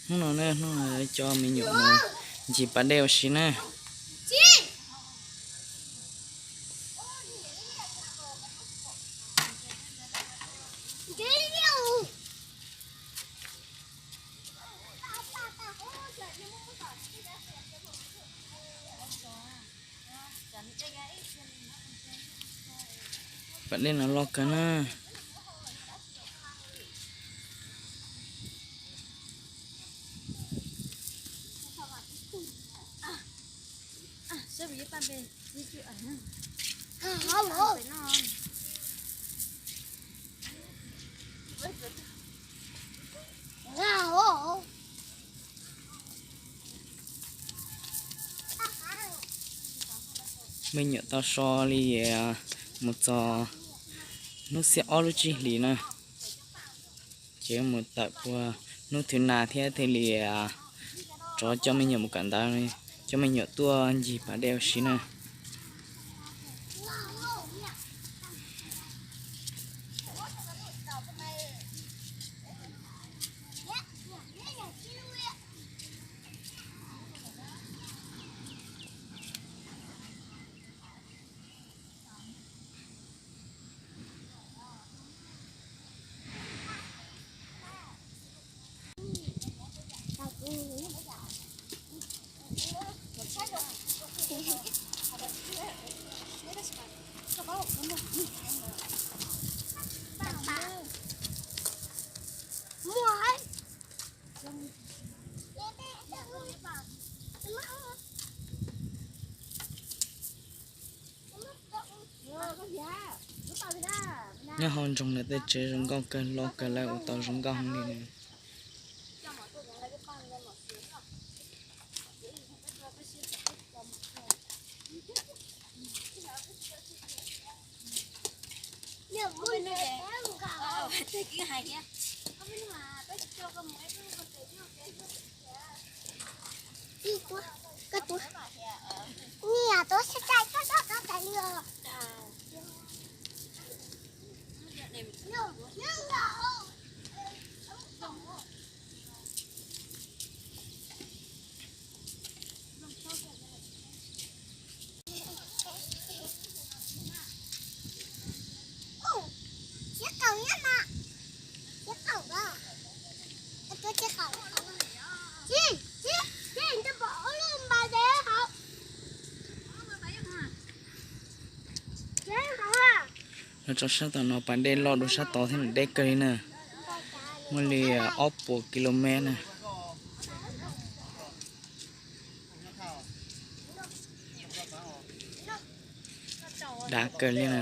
Hnub no na, hnub no coj me nyuam mus ncig pas dej ua si na. Pas dej no loj kawg na. Me nyuam tau so li mus txog hnub xiab ob lub tsib hlis na, ces mus tawm puag hnub thib nas thiab thiaj li rov coj me nyuam mus kawm ntawv, coj me nyuam tuaj ncig pas dej ua si na. Nyob hauv nroog no tej tsev zoo nkauj kawg, loj kawg, lawv ua tau zoo nkauj heev li na. Los tso sab tom no pas dej loj dua sab tod thiab, deb kawg li na. Muaj li ob puas ki lo mev na. Dav kawg li na.